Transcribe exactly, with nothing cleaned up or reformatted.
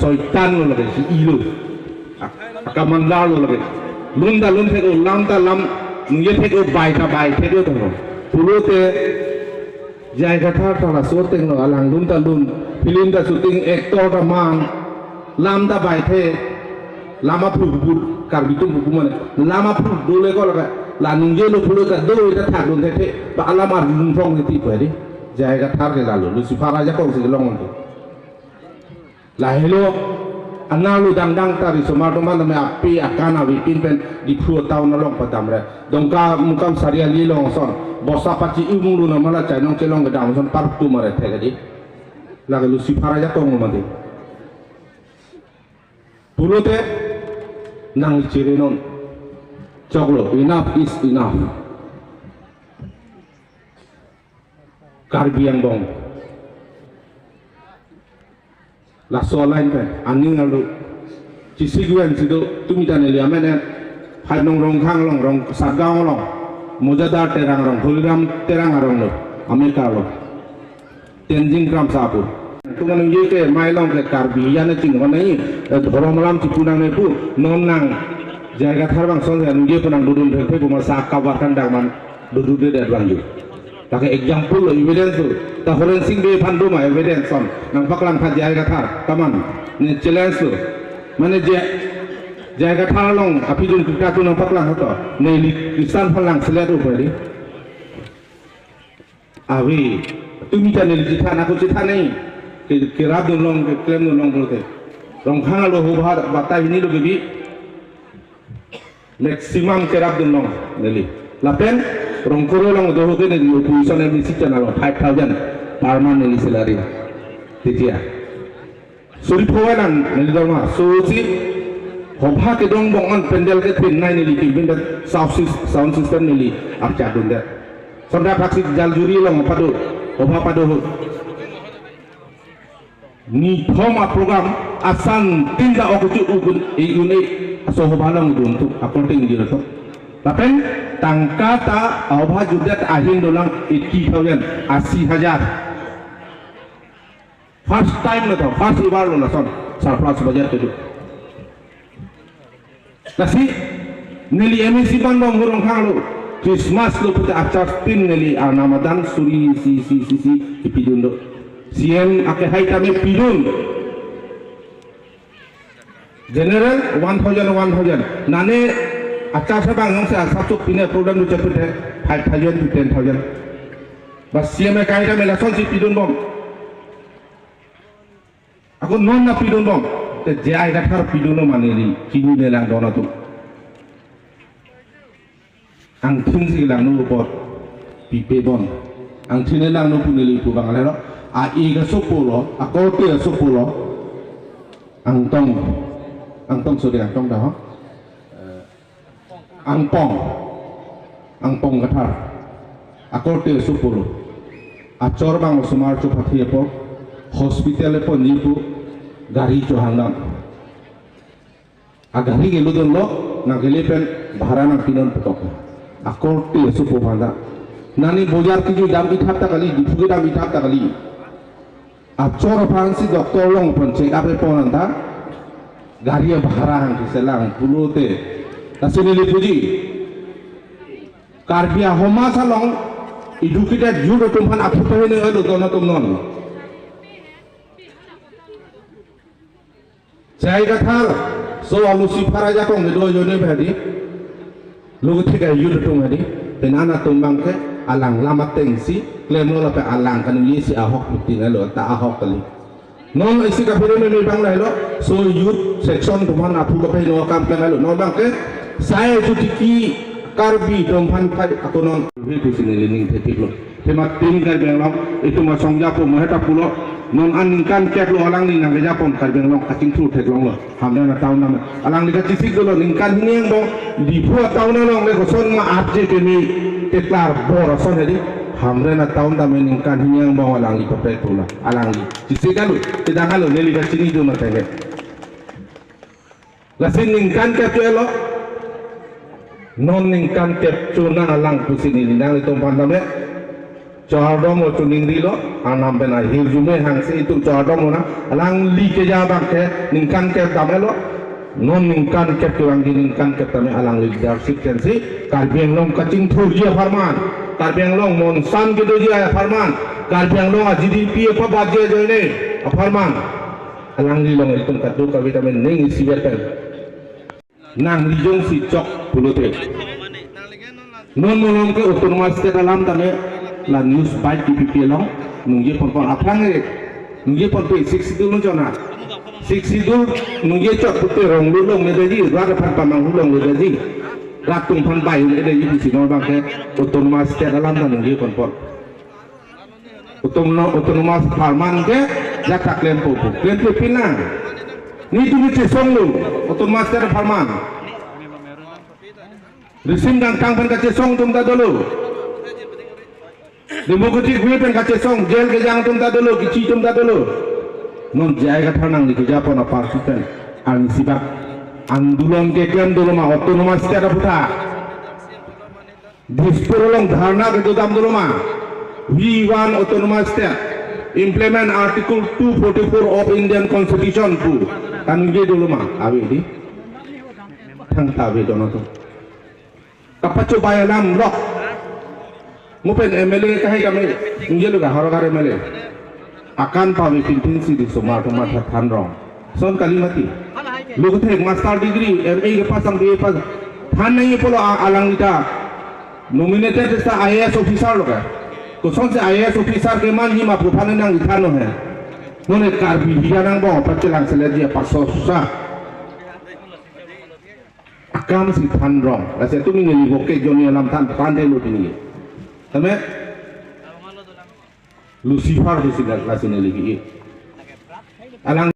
Soitan lo lake, si ilo. Ak-, akamandar lo lake. Lun ta lun thek-o, lam ta lam, nungje thek-o, bai ta bai thek-o tong. Pulote, J I Kathar ta laso ateng lo, alang lun ta lun, film ta shooting, actor ta mang, lam ta bai the, lam aphu pu, Karbi atum pu mane, lam aphu dole ko lake, la nungje lo pulo ta do ta thak dun the the, ba alam arlung phong the ti pu di, J I Kathar ke lalo, Lucifer ajakong si kelong. Lahelo, anerlo dangdang ta risomar atum an tame ape akan avepin pen Diphu town along padamre. Dongkamukam sariali along ason. Bosta pachi-i mulu na mala chainong chelong kedam ason partu mare thek di. Lake Lucifer ajakong mati. Pulote nangchiri non. Choklo, enough is enough. Karbi angbong. Laso line pen, aning arlo. Chesik ven si do, tumi ta neli amen en. Phai nong Rongkhang along, Rong Satgaon along. Mojadar Terang arong, Holiram Terang arong lo. America lo. Tenzing Kramsa pu. Tuman nungje ke, mai along ke Karbi, ya ne chinghon nai, eh, dhorom alam chipu nangne pu, non nang, J I Kathar bang ason, ya nungje pu nang dodun phe phe pu masa kabar kan dang man, dodun de dan bang ju. Lake example lo, evidence lo. Ta Horen Sing Bey aphan do ma evidence ason. Nangpaklang tha J I Kathar. Kaman. Ne challenge lo. Mane J I, J I Kathar along aphi dun kita tu nangpaklang hoto. Neli Kristan aphan lang selet upari. Ave. Tumi ta neli chethan, ako chethan nai. Ke, kerap dun long, keklem dun long pulote. Rongkhang alo hobha batai hini lo kebi. Maximum kerap dun long neli. Lapen Rongkoro along do ho ke neli opposition M A C channel five thousand per month neli salary. Tetia. Suri pho nang neli dorma. So si hobha kedong bong an pandal kethin nai neli kibin dat sound sys-, sound system neli archa dun dat. Sonda thaksi jaljuri along pado. Hobha pado ho. Nithom a program asan tinda okuchu ukun e une aso hobha along dun tu according dira tu. Lapen tangka ta hobha jutdet ahin dolang eighty thousand, asi hajar. First time lo to, first ibar lo lason surplus budget kedo. Lasi neli M A C ban bom hurong khang lo. Christmas lo pute achar pin neli anamadan suri si si si si ipidun do. C M ake hai tame pidun. General one thousand, one thousand. Nane achar sa bang nong se asap suk pine program lo chapit hai five thousand to ten thousand. Bas C M ake hai tame lason si pidun bom. Ako non na pidun bom. Te J I Kathar pidun lo mane ri. Kini le lang don atum. Angthin si lang nu pot. Pipe bon. Angthin le lang nu pu neli pu bang le lo. A-e ke sopo lo. Akorte sopo lo. Angtong. Angtong sode angtong dah ho. Angpong, Angpong Kathar, akorte sopo lo. Achor bang osomar chophathi apo, hospital epo nipu, gari chohang dam. Agari ke ludon lo, nang kele pen bhara nang pinon putok. Akorte sopo bhanda. Nani bojar kiju dam ithap ta kali, Diphu ke dam ithap ta kali. Achor aphan si doctor along pon check up epon anta gari abhara hang si selang pulote. Lasi neli puji. Karbi ahomas along educated youth atum aphan aphu pahene elo don atum non. J I Kathar, so alu si phara jakong kedo ajoine bhadi. Lo thik a youth atum hadi. Penan atum bangke alang lam ateng si klemlo lapen alang kanu ye si ahok putin alo ta ahok kali. Non isi kaphere me me bang lahelo. So youth section atum aphan aphu kapai no kam klemlo. Non bangke sai jutiki Karbi atum aphan pai akonon. He pusi neli ning thepik lo. Tema tim Karbi Anglong, itum asong japo mo heta pulo, non aningkan kep lo alangli nang japon Karbi Anglong kachingthur theklong lo. Hamren a town nam. Alangli kachesik dolo ningkan hini angbong, Diphu a town along le koson ma arje kemi teklar bor ason hedi. Hamren a town dam ningkan hini angbong alangli paprek pula. Alangli. Chesik alo, kedang alo, neli kachini dun ateng. Lasi ningkan kep cho elo. Non ningkan kep cho nang alang pusi neli nanglitum aphan dam le. Chardom o chuningrilo, Arnam pen ahirjume hangsi itum chardom ona, alangli keja abangke ningkan kep dam-etlo, non ningkan kep kevangji ningkan kep tame alangli leadership pensi, Karbi Anglong kachingthurji apharman, Karbi Anglong monsan kedoji apharman, Karbi Anglong a-G D P pabatji ajoine apharman, alangli along itum kadokave tame ning isiver pen nangli jongsi chok pulote. Non malom ke autonomous state alam tame la news bai T V P along ningje ponpon aphrang e, ningje ponpe Sixth Schedule ningje chot na. Sixth Schedule ningje chot pulote rong lu longledeji, rat aphan pamanghu longledeji. Rat atum aphan bai ledeji pusi non abangke autonomous state alam ta ningje ponpon. Autono-, autonomous apharman ke jaka klempo pu. Klempo pinang. Netum kachesonglo autonomous state apharman. Risim kangkang pen kachesong atum ta dolo. Democratic way pen kachesong, jail kejang atum ta dolo, kechi atum ta dolo. Non J I Kathar nangli kejapon apar si pen, ang sibak andolon keklem dolo ma autonomous state aputhak? Dispur along dharna kedo dam dolo ma? We want autonomous state. Implement Article two forty-four of Indian Constitution pu. Kaningje dolo ma? Ave di. Thangta ave dono to. Kapachobei alam lok. Mo pen M L A kahai kami. Ningje lo ka Howraghat M L A. Akan pavepin pinsi di somar tomat than rong. Son kali mati. Lo kethek master degree, M A kepass sang, B A pass. Than nangji pulo a-, alang ita. Nominated sa I A S officer lo ka. Kosonsi I A S officer kemanji ma pu aphan nangthanlo he. Nonke Karbi hiya nangbom, pachelang seletji apasosa. Akam si than rong. Lasi atum neli boke joni alam than, than thelo pini. Tame Lucifer di sila, lasi neli ki. Alang